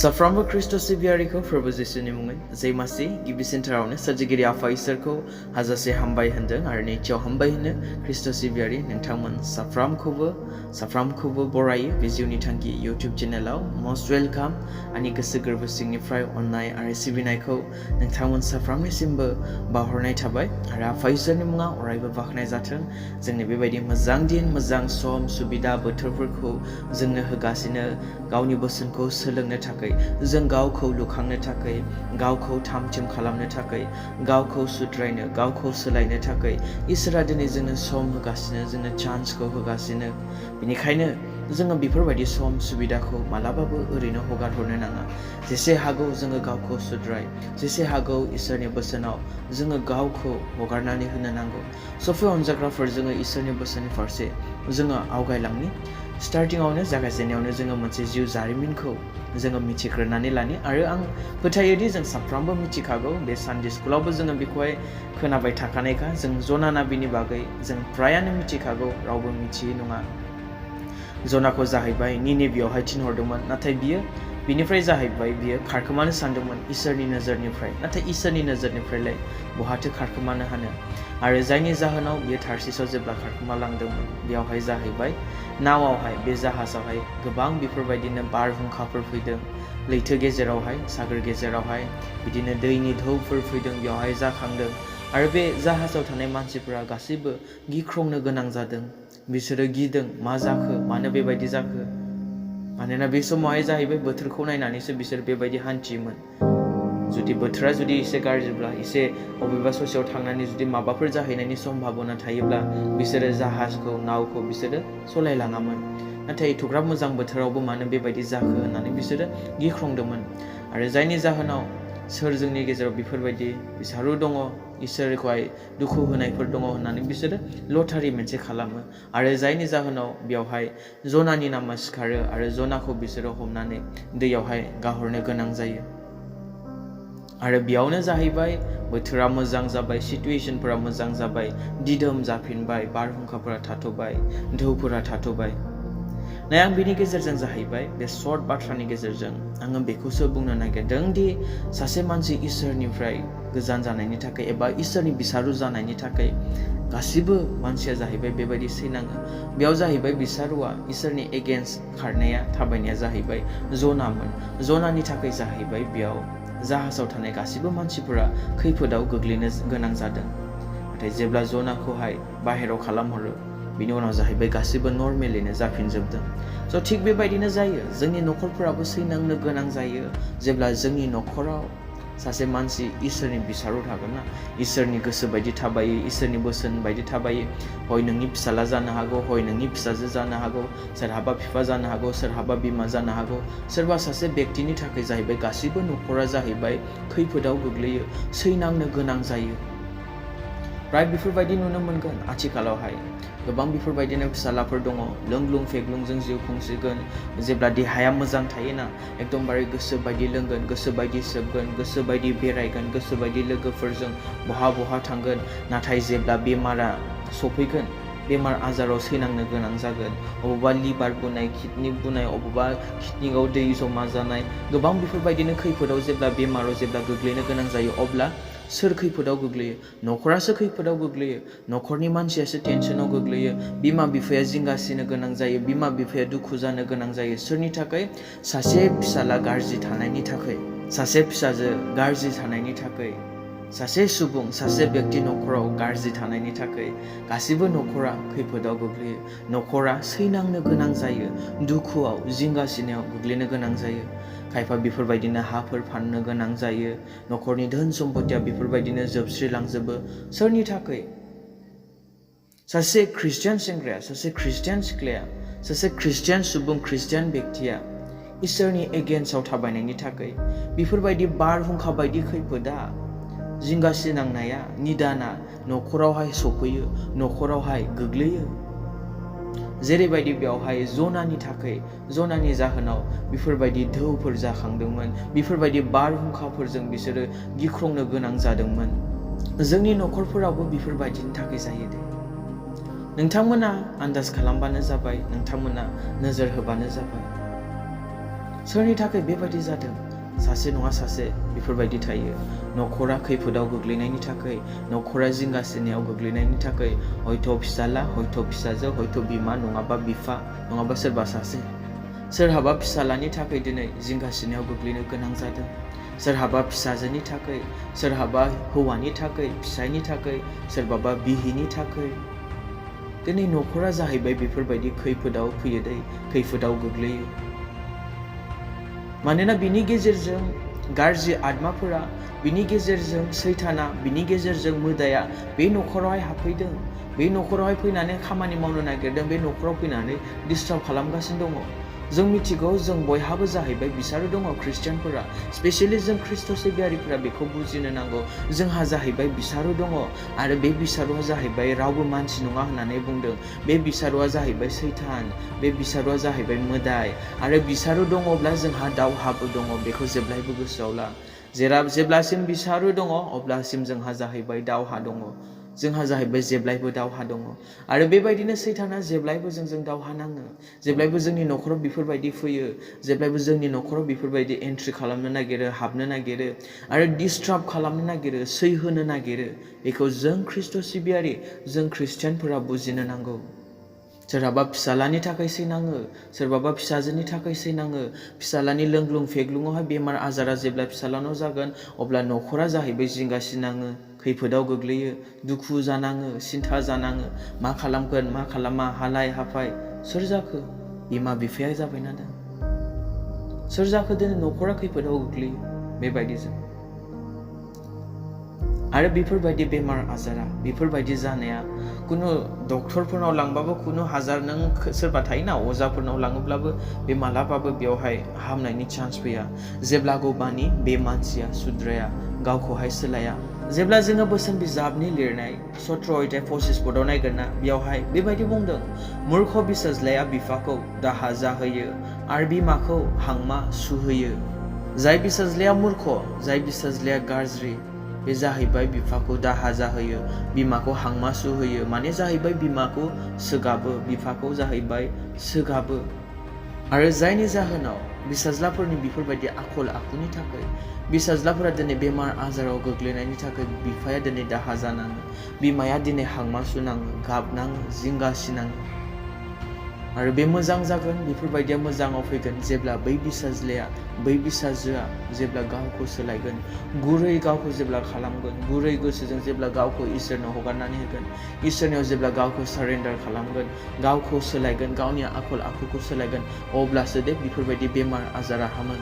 साफ्रोमबो ख्रिस्ट' सिबियारिखौ फोरबो जिसुनि मुङै जै मासि गिबि सेन्टारावनो सोरजिगिरि आफा इसोरखौ हाजासे हामबाय होनदों आरो नैथियाव हामबाय होनो ख्रिस्ट' सिबियारि नोंथांमोन साफ्रामखौबो बरायो बे जिउनि थांखि इउटिउब चेनेलाव मस्ट वेलकाम आंनि गोसो गोरबो सिंनिफ्राय अननाय आरो सिबिनायखौ नोंथांमोन साफ्रामनिसिमबो बावहरनाय थाबाय आरो आफा इसोरनि मुङा अरायबो बाख्नाय जाथों जोंनि बेबायदि मोजां दिन मोजां सम सुबिदा बोथोरफोरखौ जोंनो होगासिनो गावनि बोसोनखौ सोलोंनो थाखाय जों गावखौ लुखांनो थाखाय गावखौ थामथिम खालामनो थाखाय गावखौ सुद्रायनो गावखौ सोलायनो थाखाय इसोरा दिनै जोंनो सम होगासिनो जोंनो चान्सखौ होगासिनो बेनिखायनो जोङो बेफोरबायदि सम सुबिदाखौ मालाबाबो ओरैनो हगारहरनो नाङा जेसे हागौ जोङो गावखौ सुद्राय जेसे हागौ इसोरनि बोसोनाव जोङो गावखौ हगारनानै होनो नांगौ सफै अनजाग्राफोर जोङो इसोरनि बोसोननि फारसे जोङो आवगायलांनि स्टार्टिंआवनो जागायजेननायावनो जोङो मोनसे जिउ जारिमिनखौ जोङो मिथिग्रोनानै लानि आरो आं फोथायोदि जों साफ्रोमबो मिथिखागौ बे सानडे स्कुलावबो जोङो बेखौहाय खोनाबाय थाखानायखा जों जनाना बिनि बागै जों फ्रायानो मिथिखागौ रावबो मिथियै नङा जनाखौ जाहैबाय निनेबियावहाय थिनहरदोंमोन नाथाय बिनिफ्राय जाहैबाय बियो खारखोमानो सानदोंमोन इसोरनि नोजोरनिफ्राय नाथाय इसोरनि नोजोरनिफ्रायलाय बहाथो खारखोमानो हानो आरो जायनि जाहोनाव बियो थार्सिसाव जेब्ला खारखोमालांदोंमोन बेयावहाय जाहैबाय नावावहाय बे जाहाजावहाय गोबां बेफोरबायदिनो बारहुंखाफोर फैदों लैथो गेजेरावहाय सागोर गेजेरावहाय बिदिनो दैनि ढौफोर फैदों बेयावहाय जाखांदों आरो बे जाहाजाव थानाय मानसिफोरा गासैबो गिख्रंनो गोनां जादों बिसोरो गिदों मा जाखो मानो बेबायदि जाखो मानोना बे समावहाय जाहैबाय बोथोरखौ नायनानैसो बिसोर बेबायदि हान्थियोमोन जुदि बोथोरा जुदि एसे गाज्रिब्ला एसे अबेबा ससेयाव थांनानै जुदि माबाफोर जाहैनायनि सम्भाबना थायोब्ला बिसोरो जाहाजखौ नावखौ बिसोरो सलायलाङामोन नाथाय एथ'ग्राब मोजां बोथोरावबो मानो बेबायदि जाखो होननानै बिसोरो गिख्रंदोंमोन आरो जायनि जाहोनाव सोर जोंनि गेजेराव बेफोरबायदि बिसारु दङ इसोरखौहाय दुखु होनायफोर दङ होननानै बिसोरो लटारि मोनसे खालामो आरो जायनि जाहोनाव बेयावहाय जनानि नामा सिखारो आरो जनाखौ बिसोरो हमनानै दैयावहाय गाहरनो गोनां जायो आरो बेयावनो जाहैबाय बोथोरा मोजां जाबाय सिटुएशनफोरा मोजां जाबाय दिदोम जाफिनबाय बारहुंखाफोरा थाथ'बाय ढौफोरा थाथ'बाय नाय आं बिनि गेजेरजों जाहैबाय बे सर्ट बाथ्रानि गेजेरजों आङो बेखौसो बुंनो नागिरदों दि सासे मानसि इसोरनिफ्राय गोजान जानायनि थाखाय एबा इसोरनि बिसारु जानायनि थाखाय गासिबो मानसिया जाहैबाय बेबायदि सैनाङो बेयाव जाहैबाय बिसारुआ इसोरनि एगेन्स्ट खारनाया थाबायनाया जाहैबाय जनानि थाखाय जाहैबाय बेयाव जाहाजाव थानाय गासिबो मानसिफोरा खैफोदाव गोग्लैनो गोनां जादों नाथाय जेब्ला जनाखौहाय बाहेराव खालामहरो बिनि उनाव जाहैबाय गासिबो नर्मेलैनो जाफिनजोबदों स' थिग बेबायदिनो जायो जोंनि न'खरफोराबो सैनांनो गोनां जायो जेब्ला जोंनि न'खराव सासे मानसि इसोरनि बिसाराव थागोन ना इसोरनि गोसो बायदि थाबायो इसोरनि बोसोन बायदि थाबायो हय नोंनि फिसाला जानो हागौ हय नोंनि फिसाजो जानो हागौ सोरहाबा बिफा जानो हागौ सोरहाबा बिमा जानो हागौ सोरबा सासे व्यक्तिनि थाखाय जाहैबाय गासिबो न'खरा जाहैबाय खैफोदाव गोग्लैयो सैनांनो गोनां जायो प्राय बेफोरबायदि नुनो मोनगोन आथिखालावहाय गोबां बेफोरबायदिनो फिसालाफोर दङ लोंग्लुं फेग्लुंजों जिउ खुंसिगोन जेब्ला देहाया मोजां थायोना एकदमबारे गोसो बायदि लोंगोन गोसो बायदि सोबगोन गोसो बायदि बेरायगोन गोसो बायदि लोगोफोरजों बहा थांगोन नाथाय जेब्ला बेमारा सफैगोन बेमार आजाराव सैनांनो गोनां जागोन अबेबा लिभार बुनाय किडनि बुनाय अबेबा किडनियाव दै जमा जानाय गोबां बेफोरबायदिनो खैफोदाव जेब्ला बेमाराव जेब्ला गोग्लैनो गोनां जायो अब्ला सोर खैफोदाव गोग्लैयो न'खरासो खैफोदाव गोग्लैयो न'खरनि मानसियासो टेनसनाव गोग्लैयो बिमा बिफाया जिंगासिनो गोनां जायो बिमा बिफाया दुखु जानो गोनां जायो सोरनि थाखाय सासे फिसाला गाज्रि थानायनि थाखाय सासे फिसाजो गाज्रि थानायनि थाखाय सासे सुबुं सासे व्यक्ति न'खराव गाज्रि थानायनि थाखाय गासिबो न'खरा खैफोदाव गोग्लैयो न'खरा सैनांनो गोनां जायो दुखुआव जिंगासिनायाव गोग्लैनो गोनां जायो खायफा बेफोरबायदिनो हाफोर फाननो गोनां जायो न'खरनि धोन सम्पतिया बेफोरबायदिनो जोबस्रिलांजोबो सोरनि थाखाय सासे ख्रिस्टियान सेंग्राया सासे ख्रिस्टियान सिख्लाया सासे ख्रिस्टियान सुबुं ख्रिस्टियान व्यक्तिया इसोरनि एगेन्स्टआव थाबायनायनि थाखाय बेफोरबायदि बारहुंखा बायदि खैफोदा जिंगासिनांनाया निदाना न'खरावहाय सफैयो न'खरावहाय गोग्लैयो जेरैबायदि बेयावहाय जनानि जाहोनाव बेफोरबायदि ढौफोर जाखांदोंमोन बेफोरबायदि बारहुंखाफोरजों बिसोरो गिख्रंनो गोनां जादोंमोन जोंनि न'खरफोरावबो बेफोरबायदिनि थाखाय जायो दे नोंथांमोना आन्दाज खालामबानो जाबाय नोंथांमोना नोजोर होबानो जाबाय सोरनि थाखाय बेबायदि जादों सासे नङा सासे बेफोरबायदि थायो न'खरा खैफोदाव गोग्लैनायनि थाखाय न'खरा जिंगासिनायाव गोग्लैनायनि थाखाय हयथ' फिसाला हयथ' फिसाजो हयथ' बिमा नङाबा बिफा नङाबा सोरबा सासे सोरहाबा फिसालानि थाखाय दिनै जिंगासिनायाव गोग्लैनो गोनां जादों सोरहाबा फिसाजोनि थाखाय सोरहाबा हौवानि थाखाय फिसायनि थाखाय सोरबाबा बिहिनि थाखाय दिनै न'खरा जाहैबाय बेफोरबायदि खैफोदाव फैयो दै खैफोदाव गोग्लैयो मानोना बिनि गेजेरजों गाज्रि आत्माफोरा बिनि गेजेरजों सैताना बिनि गेजेरजों मोदाया बे न'खरावहाय हाबफैदों बे न'खरावहाय फैनानै खामानि मावनो नागिरदों बे न'खराव फैनानै डिस्टार्ब खालामगासिनो दङ जों मिथिगौ जों बयहाबो जाहैबाय बिसारो दङ ख्रिस्टियानफोरा स्पेसियेलि जों ख्रिस्ट' सिबियारिफोरा बेखौ बुजिनो नांगौ जोंहा जाहैबाय बिसारो दङ आरो बे बिसारुआ जाहैबाय रावबो मानसि नङा होननानै बुंदों बे बिसारुआ जाहैबाय सैतान बे बिसारुआ जाहैबाय मोदाय आरो बिसारु दङब्ला जोंहा दावहाबो दङ बेखौ जेब्लायबो गोसोआव ला जेब्लासिम बिसारु दङ अब्लासिम जोंहा जाहैबाय दावहा दङ जोंहा जाहैबाय जेब्लायबो दावहा दङ आरो बेबायदिनो सैताना जेब्लायबो जोंजों दावहा नाङो जेब्लायबो जोंनि न'खराव बेफोरबायदि फैयो जेब्लायबो जोंनि न'खराव बेफोरबायदि एन्ट्रि खालामनो नागिरो हाबनो नागिरो आरो डिस्टार्ब खालामनो नागिरो सैहोनो नागिरो बेखौ जों ख्रिस्ट' सिबियारि जों ख्रिस्टियानफोरा बुजिनो नांगौ सोरहाबा फिसालानि थाखाय सैनाङो सोरबाबा फिसाजोनि थाखाय सैनाङो फिसालानि लोंग्लुं फेग्लुङावहाय बेमार आजारा जेब्ला फिसालानाव जागोन अब्ला न'खरा जाहैबाय जिंगासिनाङो खैफोदाव गोग्लैयो दुखु जानाङो सिन्था जानाङो मा खालामगोन मा खालामा हालाय हाफाय सोर जाखो बिमा बिफाया जाबायना दा सोर जाखो दिनै न'खरा खैफोदाव गोग्लैयो बेबायदिजों आरो बेफोरबायदि बेमार आजारा बेफोरबायदि जानाया कुनु डक्टरफोरनाव लांबाबो कुनु हाजार नों सोरबा थायोना अजाफोरनाव लाङोब्लाबो बे मालाबाबो बेवहाय हामनायनि चान्स फैया जेब्लागौमानि बे मानसिया सुद्राया गावखौहाय सोलाया जेब्ला जोङो बोसोन बिजाबनि लिरनाय 17 अध्याय 25 पदआव नायगोनना बेयावहाय बेबायदि बुंदों मूर्ख बिसाज्लाया बिफाखौ दाहा जाहोयो आरो बिमाखौ हांमा सुहोयो जाय बिसाज्लाया मूर्ख जाय बिसाज्लाया गाज्रि बे जाहैबाय बिफाखौ दाहा जाहोयो बिमाखौ हांमा सुहोयो माने जाहैबाय बिमाखौ सोगाबो बिफाखौ जाहैबाय सोगाबो आरो जायनि जाहोनाव बिसाज्लाफोरनि बेफोरबायदि आखल आखुनि थाखाय बिसाज्लाफोरा दिनै बेमार आजाराव गोग्लैनायनि थाखाय बिफाया दिनै दाहा जानाङो बिमाया दिनै हांमा सुनाङो गाबनाङो जिंगासिनाङो आरो बे मोजां जागोन बेफोरबायदिया मोजाङाव फैगोन जेब्ला बै बिसाज्लाया बै बिसाजोआ जेब्ला गावखौ सोलायगोन गुरै गावखौ जेब्ला खालामगोन गुरै गोसोजों जेब्ला गावखौ इसोरनो हगारनानै होगोन इसोरनियाव जेब्ला गावखौ सारेन्डार खालामगोन गावखौ सोलायगोन गावनि आखल आखुखौ सोलायगोन अब्लासो दे बेफोरबायदि बेमार आजारा हामो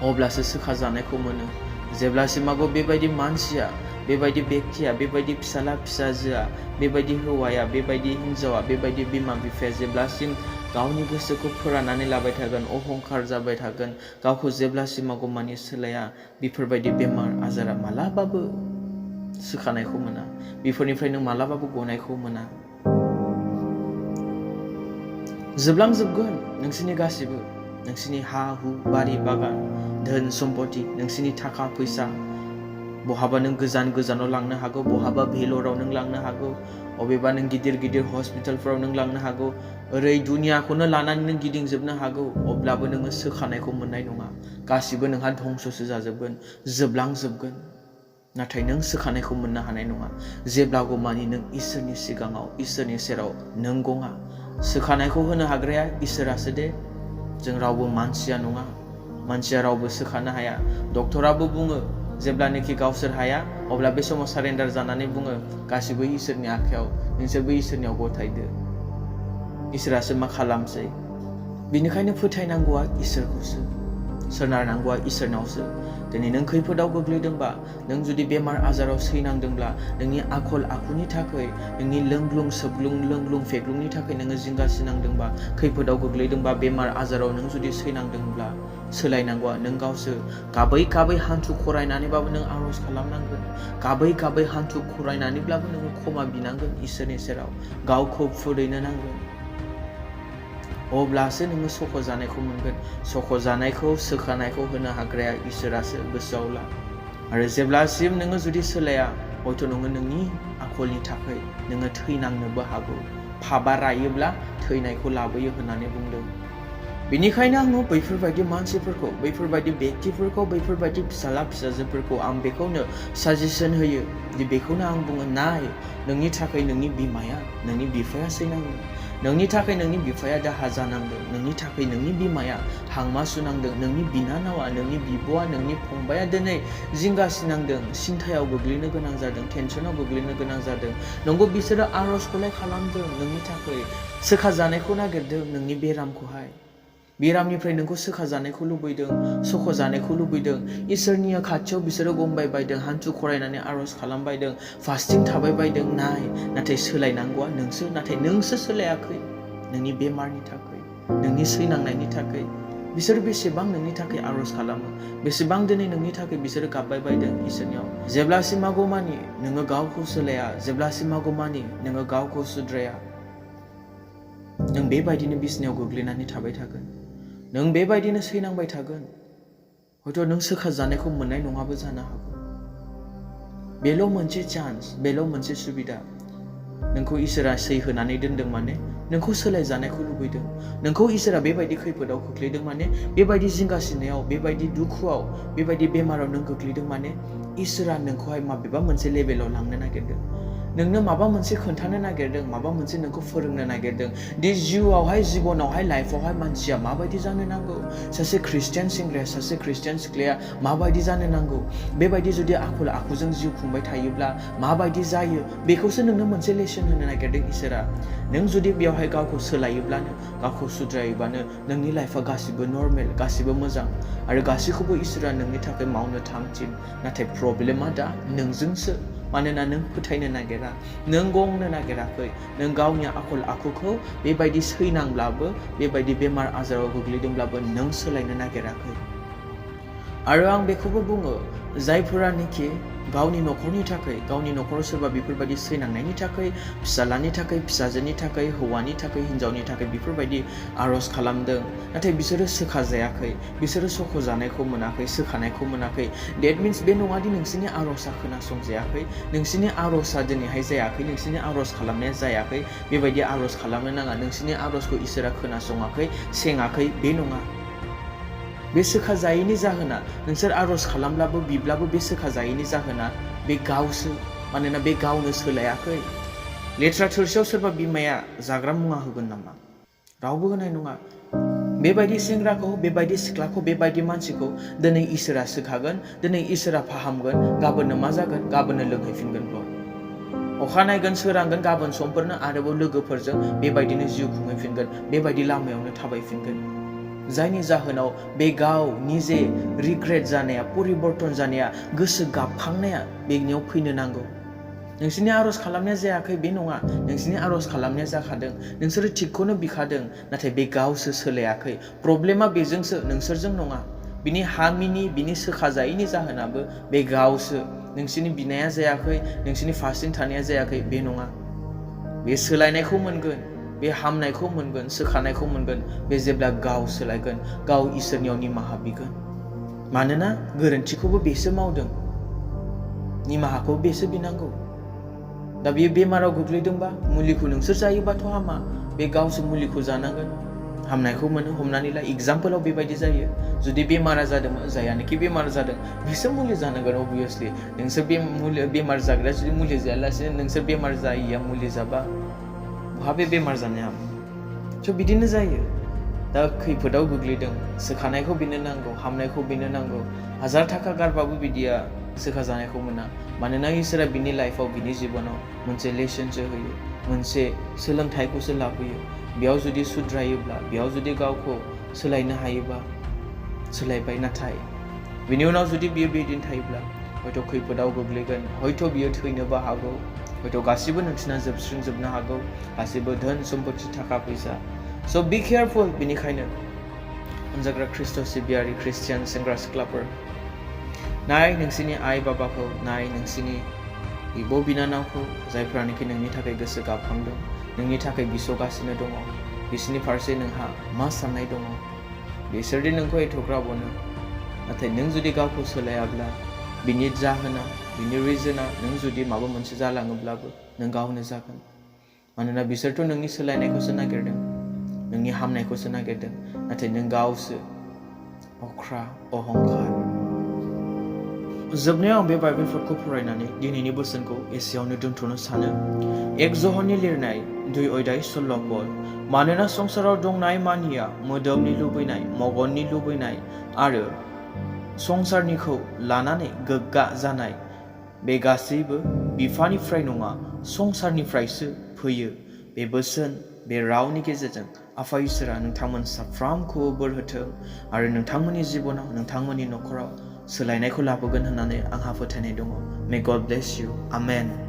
अब्लासो सोखाजानायखौ मोनो जेब्लासिमाबो बेबायदि मानसिया बेबायदि बेक्तिया बेबायदि फिसाला फिसाजोआ बेबायदि हौवाया बेबायदि हिन्जावा बेबायदि बिमा बिफाया जेब्लासिम गावनि गोसोखौ फोराननानै लाबाय थागोन अहंकार जाबाय थागोन गावखौ जेब्लासिमागौ मानि सोलाया बेफोरबायदि बेमार आजारा मालाबाबो सोखानायखौ मोना बेफोरनिफ्राय नों मालाबाबो गनायखौ मोना जोबलांजोबगोन नोंसिनि गासिबो नोंसिनि हा हु बारि बागान धोन सम्पति नोंसिनि थाखा फैसा बहाबा नों गोजान गोजानाव लांनो हागौ बहाबा भेलराव नों लांनो हागौ अबेबा नों गिदिर गिदिर हस्पिटालफोराव नों लांनो हागौ ओरै दुनियाखौनो लानानै नों गिदिंजोबनो हागौ अब्लाबो नोङो सोखानायखौ मोननाय नङा गासिबो नोंहा धंससो जाजोबगोन जोबलांजोबगोन नाथाय नों सोखानायखौ मोननो हानाय नङा जेब्लागौमानि नों इसोरनि सिगाङाव इसोरनि सेराव नों गङा सोखानायखौ होनो हाग्राया इसोरासो दे जों रावबो मानसिया नङा मानसिया रावबो सोखानो हाया डक्टराबो बुङो जेब्लानोखि गावसोर हाया अब्ला बे समाव सारेन्डार जानानै बुङो गासिबो इसोरनि आखायाव नोंसोरबो इसोरनियाव गथायदो इसोरासो मा खालामसै बेनिखायनो फोथायनांगौआ इसोरखौसो सोनारनांगौआ इसोरनावसो दिनै नों खैफोदाव गोग्लैदोंबा नों जुदि बेमार आजाराव सैनांदोंब्ला नोंनि आखल आखुनि थाखाय नोंनि लोंग्लुं फेग्लुंनि थाखाय नोङो जिंगासिनांदोंबा खैफोदाव गोग्लैदोंबा बेमार आजाराव नों जुदि सैनांदोंब्ला सोलायनांगौआ नों गावसो गाबै गाबै हान्थु खरायनानैबाबो नों आरज खालामनांगोन गाबै गाबै हान्थु खरायनानैब्लाबो नोङो क्षमा बिनांगोन इसोरनि सेराव गावखौ फुरैनो नांगोन अब्लासो नोङो सख'जानायखौ मोनगोन सख'जानायखौ सोखानायखौ होनो हाग्राया इसोरासो गोसोआव ला आरो जेब्लासिम नोङो जुदि सोलाया हयथ' नोङो नोंनि आखलनि थाखाय नोङो थैनांनोबो हागौ पापा रायोब्ला थैनायखौ लाबोयो होननानै बुंदों बेनिखायनो आङो बैफोरबायदि मानसिफोरखौ बैफोरबायदि बेक्तिफोरखौ बैफोरबायदि फिसाला फिसाजोफोरखौ आं बेखौनो साजेसन होयो दि बेखौनो आं बुङो नाय नोंनि थाखाय नोंनि बिमाया नोंनि बिफाया सैनांदों नोंनि थाखाय नोंनि बिफाया दाहा जानांदों नोंनि थाखाय नोंनि बिमाया हांमा सुनांदों नोंनि बिनानावा नोंनि बिब'आ नोंनि फंबाया दिनै जिंगासिनांदों सिन्थायाव गोग्लैनो गोनां जादों टेनसनाव गोग्लैनो गोनां जादों नंगौ बिसोरो आर'जखौलाय खालामदों नोंनि थाखाय सोखाजानायखौ नागिरदों नोंनि बेरामखौहाय बेरामनिफ्राय नोंखौ सोखाजानायखौ लुबैदों सख'जानायखौ लुबैदों इसोरनि खाथियाव बिसोरो गंबाय बायदों हान्थु खरायनानै आर'ज खालामबायदों फास्टिं थाबाय बायदों नाथाय सोलायनांगौआ नोंसो नाथाय नोंसो सोलायाखै नोंनि बेमारनि थाखाय नोंनि सैनांनायनि थाखाय बिसोर बेसेबां नोंनि थाखाय आर'ज खालामो बेसेबां दिनै नोंनि थाखाय बिसोरो गाबबाय बायदों इसोरनियाव जेब्लासिमागौमानि नोङो गावखौ सोलाया जेब्लासिमागौमानि नोङो गावखौ सुद्राया नों बेबायदिनो बिसिनायाव गोग्लैनानै थाबाय थागोन नों बेबायदिनो सैनांबाय थागोन हयथ' नों सोखाजानायखौ मोननाय नङाबो जानो हागौ बेल' मोनसे चान्स बेल' मोनसे सुबिदा नोंखौ इसोरा सै होनानै दोनदों माने नोंखौ सोलायजानायखौ लुबैदों नोंखौ इसोरा बेबायदि खैफोदाव खोख्लैदों माने बेबायदि जिंगासिनायाव बेबायदि दुखुआव बेबायदि बेमाराव नों गोग्लैदों माने इसोरा नोंखौहाय माबेबा मोनसे लेभेलाव लांनो नागिरदों नोंनो माबा मोनसे खोन्थानो नागिरदों माबा मोनसे नोंखौ फोरोंनो नागिरदों दि जिउआवहाय जिबनावहाय लाइफआवहाय मानसिया माबायदि जानो नांगौ सासे ख्रिस्टियान सेंग्राया सासे ख्रिस्टियान सिख्लाया माबायदि जानो नांगौ बेबायदि जुदि आखल आखुजों जिउ खुंबाय थायोब्ला माबायदि जायो बेखौसो नोंनो मोनसे लेसन होनो नागिरदों इसोरा नों जुदि बेयावहाय गावखौ सोलायोब्लानो गावखौ सुद्रायोबानो नोंनि लाइफआ गासिबो नर्मेल गासिबो मोजां आरो गासैखौबो इसोरा नोंनि थाखाय मावनो थांथिन नाथाय प्रब्लेमा दा नोंजोंसो मानोना नों फोथायनो नागिरा नों गंनो नागिराखै नों गावनि आखल आखुखौ बेबायदि सैनांब्लाबो बेबायदि बेमार आजाराव गोग्लैदोंब्लाबो नों सोलायनो नागिराखै आरो आं बेखौबो बुङो जायफोरानोखि गावनि न'खरनि थाखाय गावनि न'खराव सोरबा बेफोरबायदि सैनांनायनि थाखाय फिसालानि थाखाय फिसाजोनि थाखाय हौवानि थाखाय हिन्जावनि थाखाय बेफोरबायदि आर'ज खालामदों नाथाय बिसोरो सोखाजायाखै बिसोरो सख'जानायखौ मोनाखै सोखानायखौ मोनाखै डेट मिन्स बे नङादि नोंसोरनि आर'जआ खोनासंजायाखै नोंसोरनि आर'जआ दिनैहाय जायाखै नोंसोरनि आर'ज खालामनाया जायाखै बेबायदि आर'ज खालामनो नाङा नोंसोरनि आर'जखौ इसोरा खोनासङाखै सेङाखै बे नङा बे सोखाजायैनि जाहोना नोंसोर आर'ज खालामब्लाबो बिब्लाबो बे सोखाजायैनि जाहोना बे गावसो मानोना बे गावनो सोलायाखै लेथ्रा थोरसियाव सोरबा बिमाया जाग्रा मुवा होगोन नामा रावबो होनाय नङा बेबायदि सेंग्राखौ बेबायदि सिख्लाखौ बेबायदि मानसिखौ दिनै इसोरा सोखागोन दिनै इसोरा फाहामगोन गाबोननो मा जागोन गाबोननो लोंहैफिनगोनल' अखानायगोन सोरांगोन गाबोन समफोरनो आरोबाव लोगोफोरजों बेबायदिनो जिउ खुंहैफिनगोन बेबायदि लामायावनो थाबायफिनगोन जायनि जाहोनाव बे गाव निजे रिग्रेट जानाया परिबर्तन जानाया गोसो गाबखांनाया बेनियाव फैनो नांगौ नोंसोरनि आर'ज खालामनाया जायाखै बे नङा नोंसोरनि आर'ज खालामनाया जाखादों नोंसोरो थिगखौनो बिखादों नाथाय बे गावसो सोलायाखै प्रब्लेमा बेजोंसो नोंसोरजों नङा बिनि हामिनि बिनि सोखाजायैनि जाहोनाबो बे गावसो नोंसोरनि बिनाया जायाखै नोंसोरनि फास्टिं थानाया जायाखै बे नङा बे सोलायनायखौ मोनगोन बे हामनायखौ मोनगोन सोखानायखौ मोनगोन बे जेब्ला गाव सोलायगोन गाव इसोरनियाव निमाहा बिगोन मानोना गोरोन्थिखौबो बेसो मावदों निमाहाखौ बेसो बिनांगौ दा बे बेमाराव गोग्लैदोंबा मुलिखौ नोंसोर जायोबाथ' हामा बे गावसो मुलिखौ जानांगोन हामनायखौ मोनो हमनानै ला एग्जाम्पलाव बेबायदि जायो जुदि बेमारा जादोंमोन जायानोखि बेमार जादों बिसोर मुलि जानांगोन अबभियासलि नोंसोर बेमार जाग्राया जुदि मुलि जायालासेनो नोंसोर बेमार जायैया मुलि जाबा बहा बे बेमार जानाया स' बिदिनो जायो दा खैफोदाव गोग्लैदों सोखानायखौ बेनो नांगौ हामनायखौ बेनो नांगौ 1000 थाखा गारबाबो बिदिया सोखाजानायखौ मोना मानोना इसोरा बिनि लाइफआव बिनि जिबनाव मोनसे लेसनसो होयो मोनसे सोलोंथाइखौसो लाबोयो बेयाव जुदि सुद्रायोब्ला बेयाव जुदि गावखौ सोलायनो हायोबा सोलायबाय नाथाय बिनि उनाव जुदि बियो बेदिन थायोब्ला हयथ' खैफोदाव गोग्लैगोन हयथ' बियो थैनोबो हागौ हयथ' गासिबो नोंसिना जोबस्रिंजोबनो हागौ गासिबो धोन सम्पति थाखा फैसा स' बी केयारफुल बेनिखायनो अनजाग्रा ख्रिस्ट' सिबियारि ख्रिस्टियान सेंग्रा सिख्लाफोर नाय नोंसिनि आइ बाबाखौ नाय नोंसिनि बिब' बिनानावखौ जायफ्रानोखि नोंनि थाखाय गोसो गाबखांदों नोंनि थाखाय बिस'गासिनो दङ बिसोरनि फारसे नोंहा मा साननाय दङ बिसोरदि नोंखौ एथ'ग्राब अनो नाथाय नों जुदि गावखौ सोलायाब्ला बिनि जाहोना बिनि रिजोना नों जुदि माबा मोनसे जालाङोब्लाबो नों गावनो जागोन मानोना बिसोरथ' नोंनि सोलायनायखौसो नागिरदों नोंनि हामनायखौसो नागिरदों नाथाय नों गावसो अख्रा अहंखार जोबनायाव आं बे बाइबेलफोरखौ फरायनानै दिनैनि बोसोनखौ एसेयावनो दोनथ'नो सानो एक जहननि लिरनाय 2 अध्याय 16 पद मानोना संसाराव दंनाय मानिया मोदोमनि लुबैनाय मगननि लुबैनाय आरो संसारनिखौ लानानै गोग्गा जानाय बे गासैबो बिफानिफ्राय नङा संसारनिफ्रायसो फैयो बे बोसोन बे रावनि गेजेरजों आफा इसोरा नोंथांमोन साफ्रोमखौ बोर होथों आरो नोंथांमोननि जिबनाव नोंथांमोननि नखराव सोलायनायखौ लाबोगोन होननानै आंहा फोथायनाय दङ May God bless you. Amen.